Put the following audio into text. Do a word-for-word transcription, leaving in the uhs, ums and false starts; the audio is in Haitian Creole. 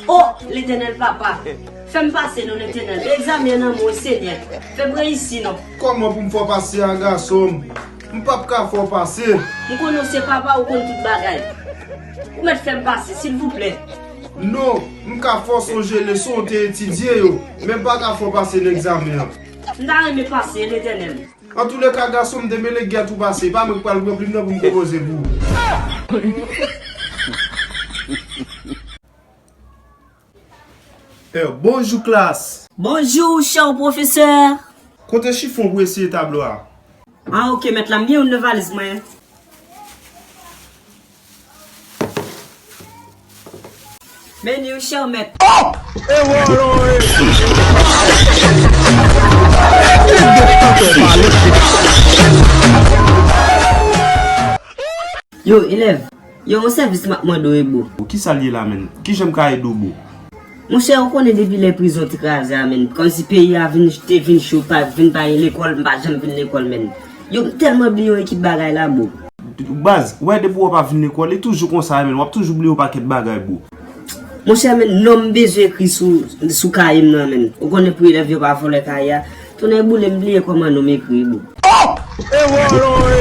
O Letènèl Papa, fè m pase non, Letènèl. Egzamen an nan men w, Senyè. Fè m reyisi non. Kòman pou m fè w pase a, gason m? M p ap ka fè w pase. M konnen w se papa, ou konn tout bagay. Ou mèt fè m pase, silvouplè. Non, m ka fè w sonje leson w te etidye yo, men m pa ka fè w pase nan egzamen an. M ta renmen pase, Letènèl. Antouleka, gason m, demele gèt ou pase. E pa mwen k pral pran plim nan pou m konpoze pou ou. Eh, bonjou, klas. Bonjou, chè pwofesè. Kote chifon pou eseye tablo a? Ah, ok, mèt la, m gen youn nan valiz mwen. Men yo, chè mèt. Oh! E wòlò e! Yo, elèv, yo, yon sèvis m ap mande w, bro. Kisa l ye la, menn? Kijan m ka ede w, bro? Monchè, ou konnen depi lè prizon te kraze a, menn, kòmsi peyi a vin, te vin cho, pa, vin pa gen lekòl, m pa janm vin lekòl, menn. Yo, m tèlman bliye yon ekip bagay la, bro. Baz, ou wè depi w pa vin lekòl, li toujou konsa, menn, w ap toujou bliye yon pakèt bagay, bro. Monchè, menn, non m bezwen ekri sou, sou kaye m nan, menn. Ou konnen pou elèv yo pa vòlè kaye a. Tonnè boule, m bliye kòman non m ekri, bro. Oh! E wòlò e!